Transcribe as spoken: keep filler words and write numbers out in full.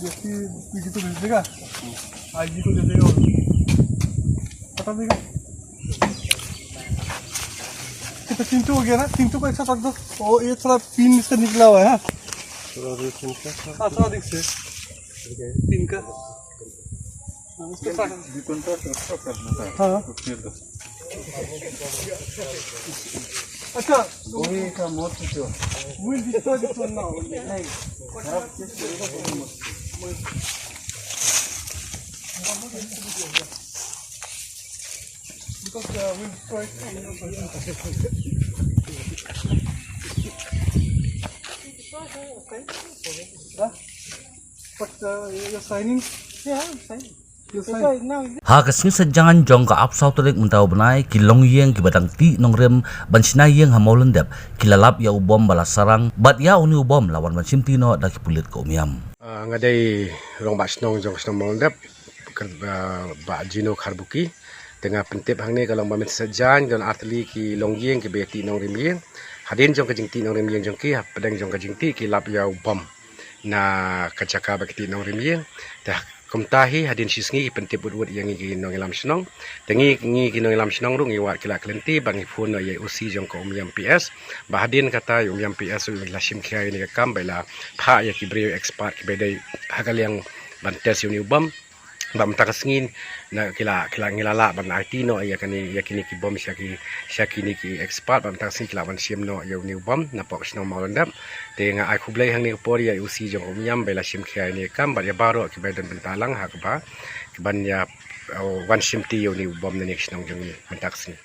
ये तो भेज देगा। आज ही को दे देगा। पता देगा। ये तो चिंटू हो गया ना, चिंटू को एक साथ रख दो। ओ, ये थोड़ा पिन इसका निकला हुआ है। हाँ, थोड़ा देख से। पिन का। हाँ, उसके साथ। हाँ। अच्छा। वही का मौत जो। We'll destroy this one now. नहीं। Because, uh, we'll destroy it. Huh? But, uh, you're signing? Yeah, I'm signing. You're signing. Ha ka sngi Saitjaiñ jong ka arphew saw tarik mynta u bnai, ki longïing kiba dang tih nongrim ban shna ïing ha Mawlyndep ki la lap ïa u bom ba la sarang, bad ïa une u bom la wan ban shimti noh da ki pulit ka Umiam. Ah, nga dei rangbah shnong jong ka shnong Mawlyndep, ka, ah, Bah Jino Kharbuki. Te nga pyntip hangne ka long ba mynta Saitjaiñ don artylli ki longïing kiba ïa tih nongrim ïing. Hadien jong ka jingtih nongrim ïing jong ki, hapdeng jong ka jingtih ki lap ïa u bom na ka jaka ba ki tih nongrim ïing. Te kumta hi hadien shisngi ki pyntip wut wut ïa ngi ki nongïalam shnong. Te ngi, ngi ki nongïalam shnong ruh ngi wad ki la kyllinti ba ngi phone noh ïa i O C jong ka Umiam P S. Ba hadien kata i Umiam P S ruh i la shim khia ïa kane ka kam ba i la phah ïa ki briew expert kiba dei ha ka liang ban test ïa une u bom. Ba mynta ka sngi na ki la, ki la, ngi la lah ban aiti noh ïa kane, ïa kine ki bom sha ki, sha kine ki expert, ba mynta ka sngi ki lah ban shim noh ïa une u bom napoh ka shnong Mawlyndep. Te nga ai khublei hangne ka por ïa i O C jong ka Umiam ba i la shim khia ïa kane ka kam, bad ïa baroh kiba don bynta lang ha kaba, kiban ïa, oh, wan shimti ïa une u bom na kane ka shnong jong ngi mynta ka sngi.